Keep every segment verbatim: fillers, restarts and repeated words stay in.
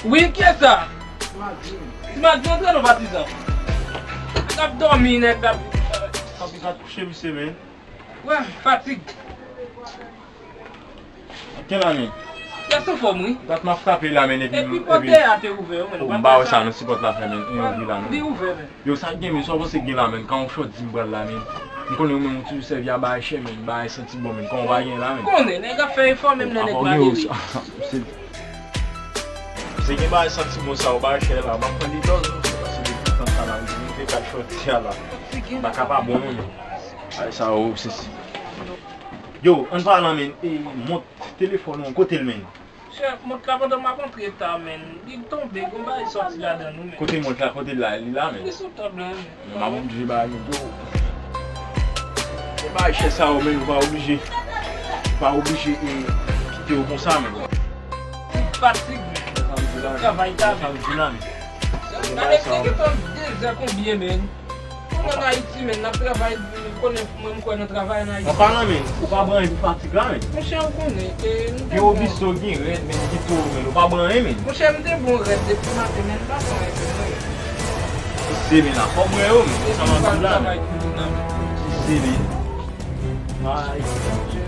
Wi, kiyès sa? Ti Madin. Ti Madin, antre non, patizan. Nèg ap dòmi, nèg ap... Papi, sa kouche misye, men. Wè, fatig. Ken la, men? Kiyès anfòm, wi. Dat m ap frape la, men, epi... Epi pòt dèyè a te ouvè, wi, men. Oh, m pa wè sa, non, si pòt la fèmen, li ouvri la, non. Li ouvè, men. Yo, sa k gen, men, sa w panse k gen la, men? Kan yon chòt di m pral la, men. M konnen ou menm ou toujou sèvi a bagay chè, men, bagay santi bon, men. Kan w pa gen la, men. Konnen, nèg ap fè efò, menm lè nèg malere. Se gen bagay santi bon sa, ou bagay chè la, m ap pran li dòz, non, se paske depi tan sa la, m te ka chòti a la. M pa ka pa bon, non, men. Bagay sa, ou, se si. Yo, ann pale, men, e, mont telefòn ou, kote l, men? Chè, mont la pandan m ap antre ta, men, li tonbe, gon bagay sòti ladan nou, men. Kote mont la, kote l la, li la, men. Li sou tab la, men. M ap oblije bay nou, yo. Se bagay chè sa yo, men, ou pa oblije. Ou pa oblije, e, kite yo konsa, men. Fatig, men. Travay, travay. Gade, se gentan de zè konbyen, men. Kòm ann Ayiti, men, n ap travay, konnen mwen, m kwè nan travay ann Ayiti. An palan, men, ou pa pran anyen pou fatig la, men. Monchè, ou konnen, e, m te bon. Gen obiso, gen rèd, men, gen toro, men, ou pa pran anyen, men. Monchè, m te bon rèd depi maten, men, m pa pran anyen pou mwen. Ti se, men, a fò mwen yo, men, sa m ap di la, men. Ti se, men. Ay, monchè.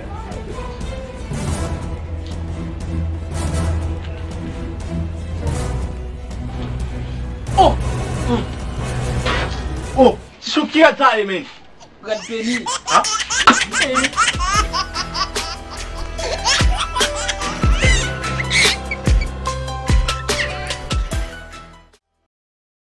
Oh! Mm. Oh! Ti Chou, ki rèd sa ye, men? Rèd peni. Ha? Peni.